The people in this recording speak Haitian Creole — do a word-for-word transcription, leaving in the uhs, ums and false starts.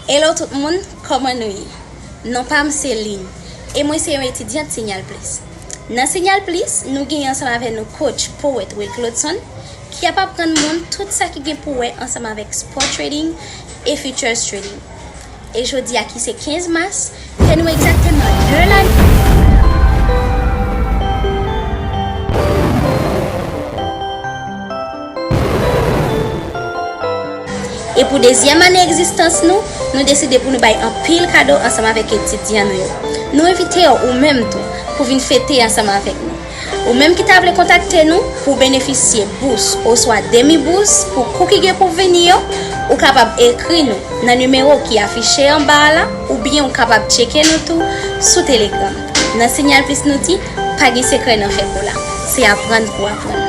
Hello tout moun, kòman nou ye? Non pa m se Lynn, e mwen se yon etidyant Signal Plus. Nan Signal Plus, nou genyen ansanm avè nou coach, powèt Will Claudson, ki ap aprann moun tout sa ki gen pou wè ansanm avèk spot trading e futures trading. E jodi a ki se kenz mas, fè nou egzakteman de lane. E pou dezyèm ane egzistans nou, nou deside pou nou bay anpil kado ansanm avèk etidyan nou yo. Nou envite w ou menm tou pou vin fete ansanm avèk nou. Ou menm ki ta vle kontakte nou pou w benefisye bous oswa demi bous pou kou ki gen pou vini yo, ou kapab ekri nou nan nimewo ki afiche anba a la, oubyen ou kapab tcheke nou tou sou Telegram. Nan Signal Plus nou di, pa gen sekrè nan fè kou la. Se aprann pou aprann.